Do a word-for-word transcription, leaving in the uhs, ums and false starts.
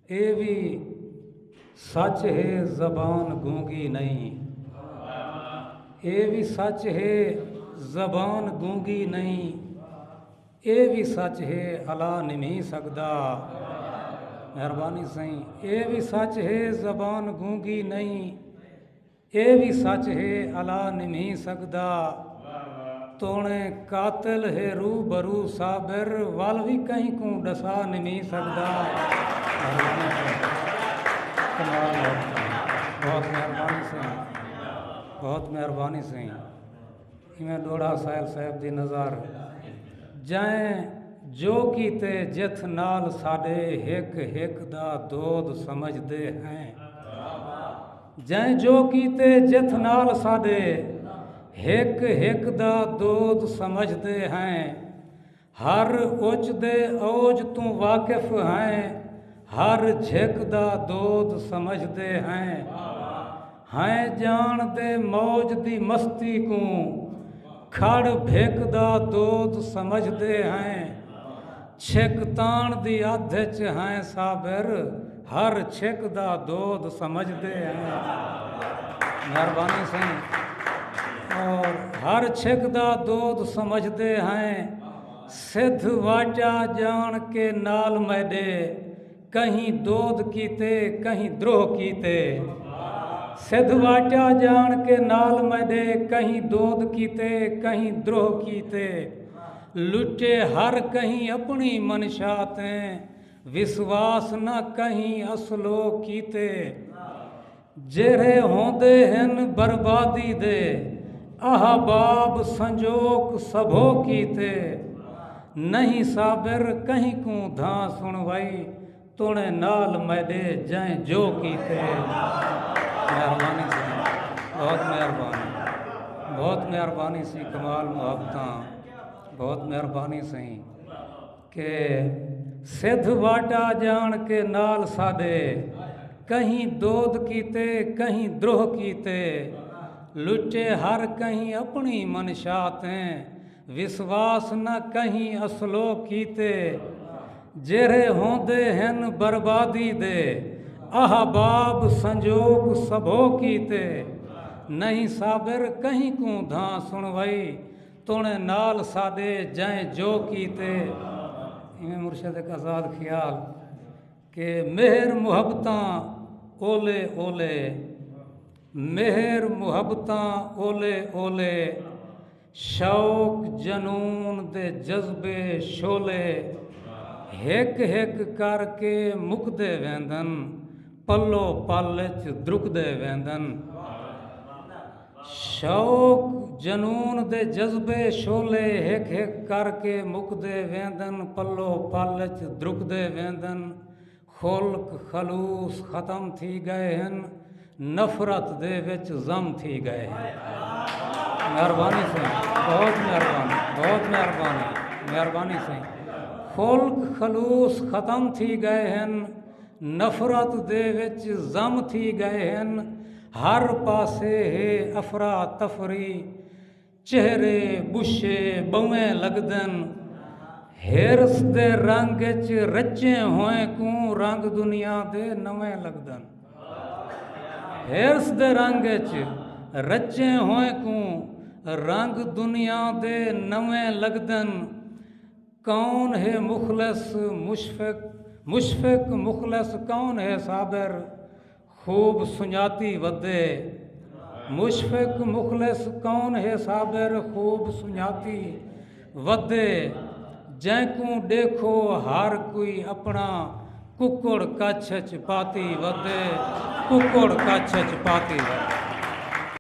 اے وی سچ ہے زبان گونگی نئیں۔ اے وی سچ ہے زبان گونگی نئیں۔ اے وی سچ ہے الا نمھی سگدا۔ مہربانی سئیں۔ اے وی سچ ہے زبان گونگی نئیں۔ اے وی سچ ہے الا نمھی سگدا۔ توڑیں قاتل ہے رو برو صابر، ول وی کہیں کوں ڈسا نمھی سگدا۔ مہربانی سئیں۔ کمال ہے۔ بہت مہربانی سئیں۔ بہت مہربانی سئیں۔ ایویں ڈوڑا سائل صاحب دی نظر۔ جئیں جو کیتے جتھ نال ساڈے، ہک ہک دا دود سمجھدے ہیں۔ جئیں جو کیتے جتھ نال ساڈے، ہک ہک دا دود سمجھدے ہیں۔ ہر اوچ دے اوج توں واقف ہیں، ہر جھک دا دود سمجھدے ہیں۔ ہیں ڄاݨدے موج دی مستی کوں، کھڑ بھک دا دود سمجھدے ہیں۔ چھک تاݨ دی ادھ اچ ہیں صابر، ہر چھک دا دود سمجھدے ہیں۔ مہربانی سئیں۔ اور ہر چھک دا دود سمجھدے ہیں۔ سدھ واٹا ڄاݨ کے نال میݙے، کہیں دود کیتے، کہیں دروہ کیتے۔ سدھ واٹا ڄاݨ کے نال میݙے، کہیں دود کیتے، کہیں دروہ کیتے۔ لٹے ہر کہیں اپݨی منشا تیں، وسواس نہ کہیں اصلو کیتے۔ جیرھے ہوندے ہن بربادی دے، احباب سنجوک سبھو کیتے۔ نہیں صابر کہیں کوں دھاں سݨوائی، توڑیں نال میݙے جئیں جو کیتے۔ مہربانی سئیں، بہت مہربانی، بہت مہربانی سئیں، کمال محبتاں، بہت مہربانی سئیں۔ کہ سدھ واٹا ڄاݨ کے نال ساݙے، کہیں دود کیتے، کہیں دروہ کیتے، لٹے ہر کہیں اپݨی منشا تیں، وسواس نہ کہیں اصلو کیتے۔ جیرھے ہوندے ہن بربادی دے، احباب سنجوک سبھو کیتے۔ نہیں صابر کہیں کوں دھاں سݨوائی، توڑیں نال ساݙے جئیں جو کیتے۔ ایویں مرشد ہک آزاد خیال کہ مہر محبتاں اولے اولے، مہر محبتاں اولے اولے، شوق جنون دے جذبے شعلے، ہک ہک کر کے مکدے ویندن، پلو پل اچ درکدے ویندن۔ شوق جنون دے جذبے شعلے ہک ہک کر کے مکدے ویندن، پلو پل اچ درکدے ویندن۔ خلق خلوص ختم تھی ڳئے ہن، نفرت دے وچ ضم تھی ڳئے ہن۔ مہربانی سئیں، بہت مہربانی، بہت مہربانی، مہربانی سئیں۔ خلق خلوص ختم تھی ڳئے ہن، نفرت دے وچ ضم تھی ڳئے ہن، ہر پاسے ہے افراتفری، چہرے ٻشے ٻویں لڳدن، حرص دے رنگ اچ رچیں ہوئیں کوں رنگ دنیا دے نویں لڳدن۔ حرص دے رنگ اچ رچیں ہوئیں کوں رنگ دنیا دے نویں لڳدن۔ کون ہے مخلص مشفق، مشفق مخلص کون ہے صابر، خوب سنڄاتی ودے۔ مشفق مخلص کون ہے صابر، خوب سنڄاتی ودے۔ جینکوں ݙیکھو ہر کوئی اپݨا، ککڑ کچھ اچ پاتی ودے، ککڑ کچھ اچ پاتی ودے۔